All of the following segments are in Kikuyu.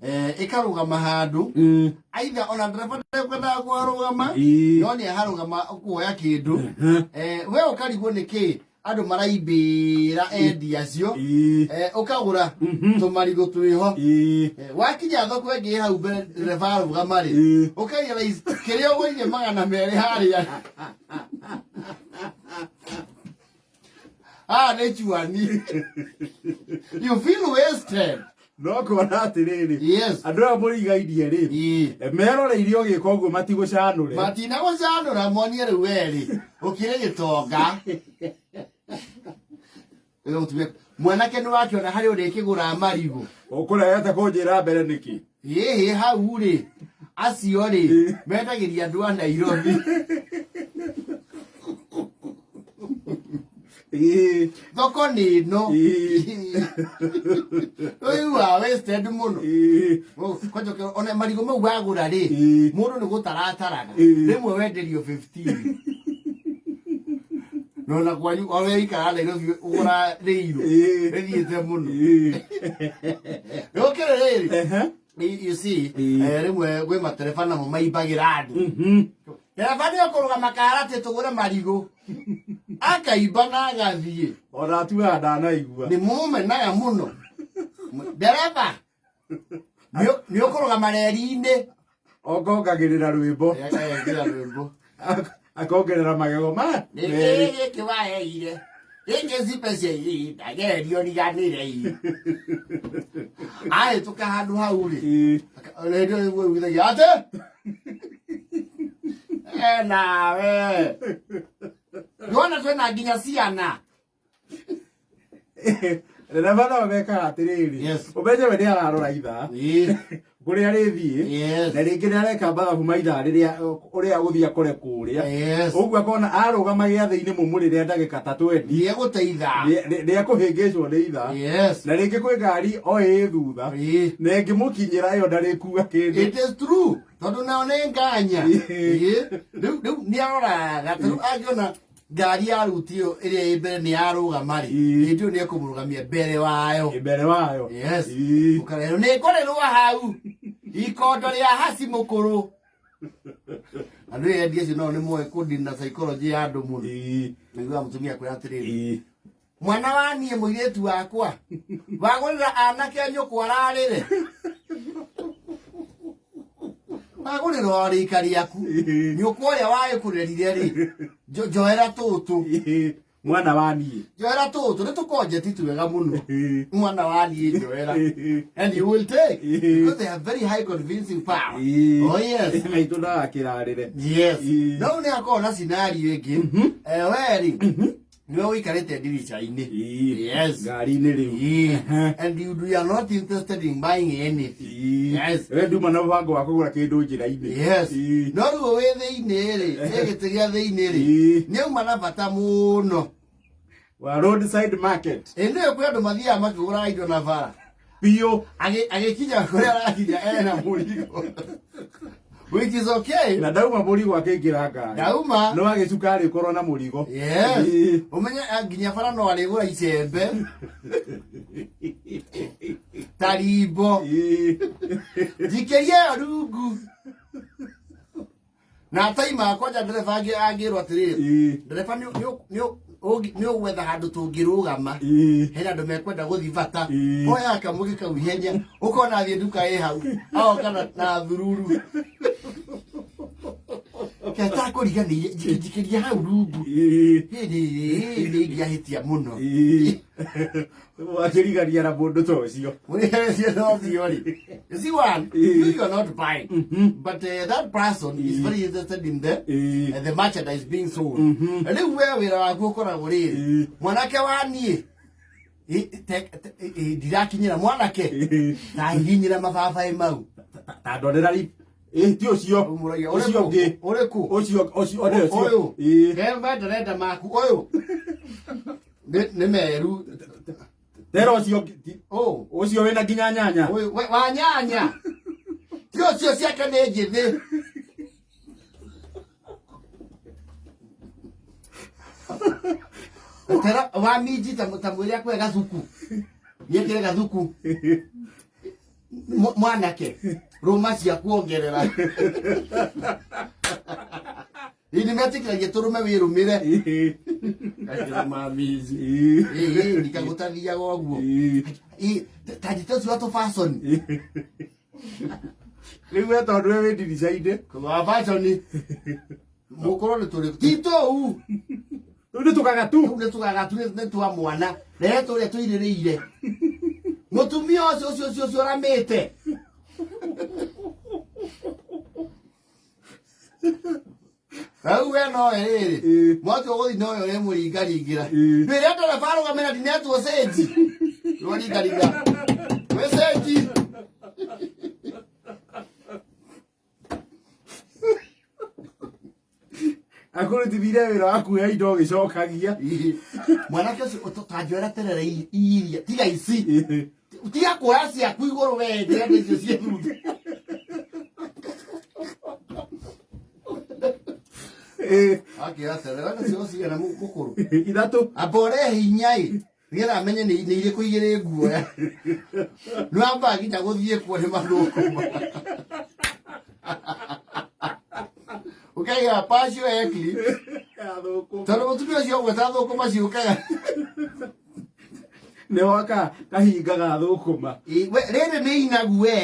Ĩkarũgama handũ, aitha ona ndereba ndekwendaga kũharũgama, no nĩ aharũgama kuoya kĩndũ. We ũkarigwo nĩ kĩ andũ maraimbĩra endia acio. Ũkagũra tũmarigũ twĩho. Wakinya thoko ĩngĩ ĩ hau mbere ndereba arũgama rĩ, ũkarealize kĩrĩa ũgũrire 200 harĩa haha nĩ chuani. You feel wasted. No kuona atĩrĩrĩ, andũ aya mũrigainie rĩ, meroreire ũgĩka ũguo, matigũcanũre. Matinagũcanũra, monie rĩu werĩ ũkĩrĩ gĩtonga. Rĩu mũtumia mwanake nĩ wakĩona harĩa ũrĩkĩgũra marigũ. Ũkũregete kũnjĩra mbere nĩkĩ? Ĩhĩ, hau rĩ, acio rĩ mendagĩria andũ a Nairobi. Thoko nĩ ĩno. Rĩu wa wasted mũno. Kwanja ona marigũ mau wagũra rĩ, mũndũ nĩ gũtarataraga. Rĩmwe wenderio 15, nona kwanyu o we ikara Nairobi ũgũra rĩirũ rĩthiĩte mũno. Rĩũkĩrĩ rĩrĩ, you see, rĩmwe gwĩ matereba namo maimbagĩra andũ. Ndereba nĩ ũkũrũgama karatĩ tũgũre marigũ, akaimba na agathiĩ. Ona atuaga ndanaigua. Nĩ mũmenaga mũno ndereba nĩ ũkũrũgama reri-inĩ. Ongongagĩrĩra rwĩmbo. Akagekĩra rwĩmbo. Akongerera magego ma nĩkĩ merĩ. Gĩkĩ waheire gĩkĩ special ndagerio riganĩre ahĩtũka handũ hau rĩ, rĩndĩ ĩguithagia atĩ enawe nĩwona twĩna nginya ciana. Ndereba nao mekaga atĩrĩrĩ, ũmenye we nĩ ararora ithaa kũrĩa rĩthiĩ, na rĩngĩ nĩ areka mathabu ma ithaa rĩrĩa ũrĩa gũthiĩ akore kũrĩa. Ũguo akona arũgama gĩathĩ-inĩ mũmũrĩre ndagĩka ta 20, nĩegũteitha. Nĩ ekũhĩngĩcwo nĩ ithaa. Na rĩngĩ kwĩ ngari o ĩ thutha, na ĩngĩmũkinyĩra ĩyo ndarĩkua kĩndũ. It is true, tondũ nao nĩ nganya. Rĩu nĩ aroraga, ta rĩu angĩona ngari ya ruti ĩyo ĩrĩa ĩ mbere nĩ yarũgama rĩ, hĩndĩ ĩyo nĩ ekũmũrũgamia mbere wayo. Mbere wayo. Yes. Ũkarerwo nĩ ngorerwo hau ikondo rĩa haci mũkũrũ. Andũ endia acio nao nĩ moĩ kũndini na psychology ya andũ mũno. Naiguaga mũtumia akwĩra atĩrĩrĩ, mwana wa niĩ, mũirĩtu wakwa, wagũrĩra anake a nyũkwa ararĩre, wagũrĩra o rĩika rĩaku, nyũkwa ũrĩa wagĩkũrerire rĩ, njoera tũtũ. Mwana wa niĩ. Njoera tũtũ, nĩ tũkonjeti twega mũno. Mwana wa niĩ, njoera, and you will take because they have very high convincing power. Oh yes. Maitũ ndagakĩrarĩre. Yes. No nĩ akorwo na scenario ĩngĩ. We rĩ, nĩwe ũikarĩte ndirica-inĩ. Ngari-inĩ rĩu. And you are not interested in buying anything. We nduma na mũbango wa kũgũra kĩndũ njĩra-inĩ. No rĩu wĩ thĩinĩ rĩ, ĩ gĩtĩ gĩa thĩinĩ rĩ, nĩ auma na bata mũno wa roadside market. Ĩ nĩyo kwĩ andũ mathiaga makĩgũraga indo na bara. Biũ. Agĩkinya kũrĩa arakinya ena mũrigo, which is okay. Na ndauma mũrigo akĩingĩra ngari. Ndauma. No agĩcukari ũkorwo na mũrigo. Ũmenye nginya bara no arĩgũra icembe, tarimbo, njikĩria ĩyo rungu na ataima kwanja ndereba angĩrwo atĩrĩrĩ, ndereba nĩ ũgwetha handũ tũngĩrũgama, hena andũ mekwenda gũthi bata. Oya kamũgĩ kau ihenya, ũkona athiĩ nduka ĩ hau, agoka na thururu ketakũriganĩire, njikĩria hau rungu. Nĩ ingĩahĩtia mũno. Wakĩrigania na mũndũ ta ũcio. Mũrĩhĩtie na ũcio rĩ, you see one, you are not buying, but that person is very interested in the merchandise being sold. Rĩu we wĩra waku ũkoragwo rĩrĩ, mwanake wa niĩ, ndirakinyĩra mwanake, ta hihinyĩra mababaĩ mau. Ta ndorera ri ĩ ti ũcio. Ũmũragia, ũcio ũngĩ. Ũrĩkũ? Ũcio ũcio ũrĩa ũcio. Ũyũ mendarenda maku ũyũ nĩ meru. Tera ũcio ũngĩ, ũũ. Ũcio wĩna nginya nyanya. Ũyũ wa nyanya ti ũcio, ciake nĩ njĩthĩ. Tera wa minji, ta mwĩre akwe gathuku, nĩekĩre gathuku. Mwanake rũma cia kuongerera Ĩ nĩmetĩkĩragia tũrũme wĩrũmĩre. Gakĩrũma mizi. Ĩ ndikagũtathiaga ũguo. Ĩ ta njĩta ũcio wa tũbaconi. Rĩu we tondũ we wĩ ndirica-inĩ. Wa baconi. Mũkũrũ nĩ tũrĩ. Ti tũu. Rĩu nĩ tũgagatu. Tũu nĩ tũgagatu nĩ twa mwana. Rehe tũrĩa tũirĩrĩire. Mũtumia ũcio ũcio ũcio ũcio ũramĩte. Rĩu we nowe rĩrĩ. Mwatua gũthiĩ nowe ũrĩmũringaringĩra. Ndwĩre ndereba arũgamĩra ndinetwo cenji. Rwaringaringa. Wĩ cenji. Akũrutithirie wĩra wa kuoya indo ũgĩcokagia. Mwanake ũcio tanjoera terere iria tiga ici. Tiga kuoya ciaku igũrũ we ndĩrenda icio ciĩ thutha. Akĩoya terere nacio cigana mũkũrũ. 3. Amba ũrehe inya ĩ. Nĩgetha amenye nĩ irĩkũ igĩrĩ nguoya. Nĩwambaga nginya gũthiĩ kuo nĩ mathũkũma. Ũkaiga pacio eclipse. Tondũ mũtumia ũcio ũgweta thũkũma ciũkaga. Nĩ waka kahinga ga thũkũma. Rĩrĩ nĩ inagu we.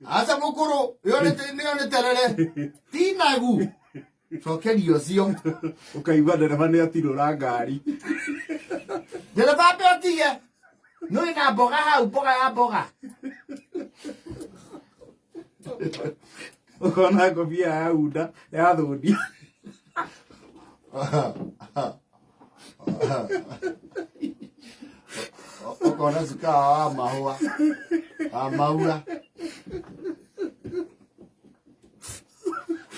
Aca mũkũrũ, ĩyo nĩ terere. Ti inagu. Cokeria ũcio. Ũkaigua ndereba nĩ atirũra ngari. Ndereba ambe atige. Nĩ na mboga hau, mboga ya mboga. Ũkona ngobia ya unda ya thundi. Ũkona cukara wa mahũa wa maura.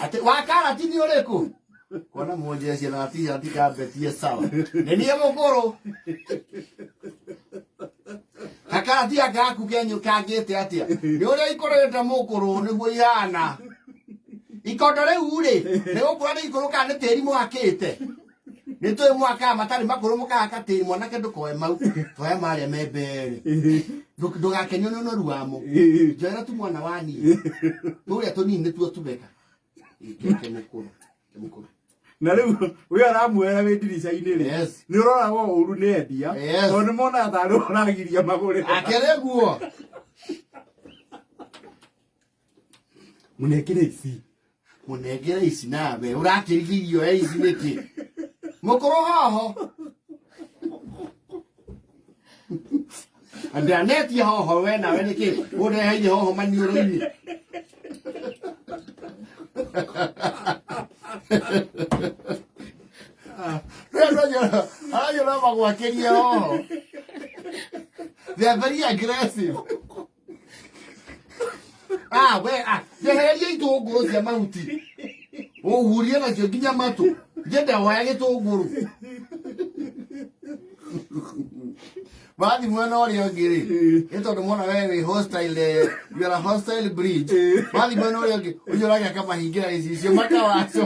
Atĩ wa karati nĩ ũrĩkũ? Kuona mwenje ciana t-shirt kambetie sawa. Nĩ niĩ mũkũrũ. Gakarati gaka gaku kenyũ kangĩte atĩa? Nĩ ũrĩa ikũrĩte mũkũrũ nĩguo ihana. Ikondo rĩu rĩ, nĩ gũkũra nĩ ikũrũ kana nĩ tĩri mwakĩte? Nĩ tũĩ mwakaga matarĩ makũrũ mũkahaka tĩri mwanake ndũkoe mau. Toya marĩa me mbere. Ndũgakenio nĩ ũnoru wamo. Njoera tu mwana wa niĩ. Tũrĩa tũnini nĩtuo tubeka. Ke mũkũrũ. Ke mũkũrũ. Na rĩu we ũramuoera wĩ ndirica-inĩ rĩ, nĩ ũroragwo ũru nĩ endia, tondũ nĩ monaga tarĩ ũragiria magũrĩre. Akĩrĩ guo. Mũnengere ici. Mũnengere ici nawe. Ũrakĩrigithio e ici nĩkĩ? Mũkũrũ hoho. Ndanetia hoho we nawe nĩkĩ? Ũndeheire hoho maniũrũ-inĩ. Aranyona magwakĩrie hoho. They are very aggressive. Ah, we, ah, njehereria itũngũrũ cia mahuti. Ũhurie nacio nginya matũ. Njende woya gĩtũngũrũ. Bathi mwena ũrĩa ũngĩ rĩ, nĩ tondũ mwana we wĩ hostile, you are a hostile breed. Bathi mwena ũrĩa ũngĩ, ũcio ũragĩa akamahingĩra gĩcicio makawaco.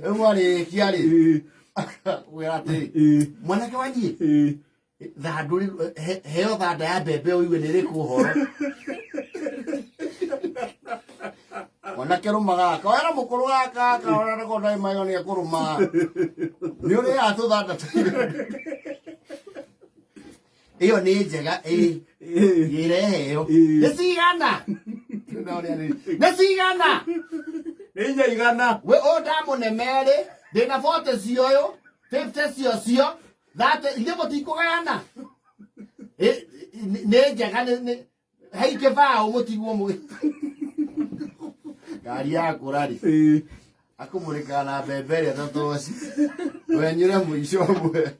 Rĩu mwarĩkia rĩ, wĩra atĩrĩ, mwanake wa niĩ, thandũ heo thanda ya mbembe ũigue nĩ ĩrĩkũ ũhoro. Mwanake rũma gaka, wera mũkũrũ gaka gaka, ona nako ndarĩ mayo nĩ ekũrũma. Nĩ ũrĩaga tũthanda tũigana. Ĩyo nĩ njega, ĩ. Ĩreheo. Nĩ cigana? Nĩ cigana? Nĩ inya igana. We ũyũ ndamũne merĩ, ndĩna 40 cia ũyũ, 50 cia ũcio, 30, ithuĩ mũtikũgayana. Nĩ njega, hei kĩbaũ mũtigwo mũgĩ. Ngari yakũra rĩ. Akũmũrĩkaga na mbembe ĩrĩa ta toci. Wenyũre mũico ũmwe.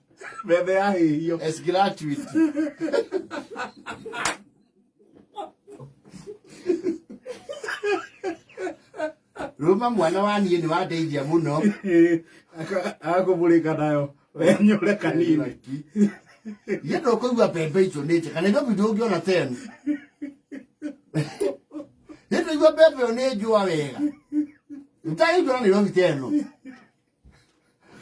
Mbembe yahĩhio. As gratuity. Rũma mwana wa niĩ nĩ wandeithia mũno. Akũmũrĩka nayo wenyũre kanini. Niĩ ndũkũigua mbembe icio nĩ njega, Nairobi ndũngĩona tenu. Nĩ ndũigua mbembe ĩyo nĩ njũa wega. Ũtangĩigua Nairobi teno.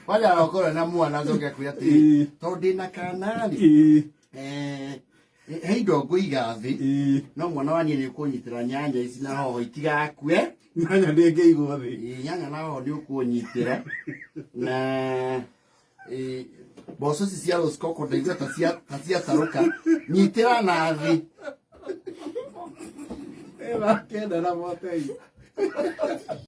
Kwanja arokorwo na mwana acoke akwĩre atĩrĩ, tondũ ndĩna kana rĩ, he indo ngũiga thĩ, no mwana wa niĩ nĩ ũkũnyitĩra nyanya ici na hoho itigakue. Nyanya ndĩngĩigwo thĩ. Nyanya na hoho nĩ ũkũnyitĩra na mboco ici cia rosecoco ndaigua ta ciatarũka, nyitĩra na thĩ. Ĩra kenda na motei.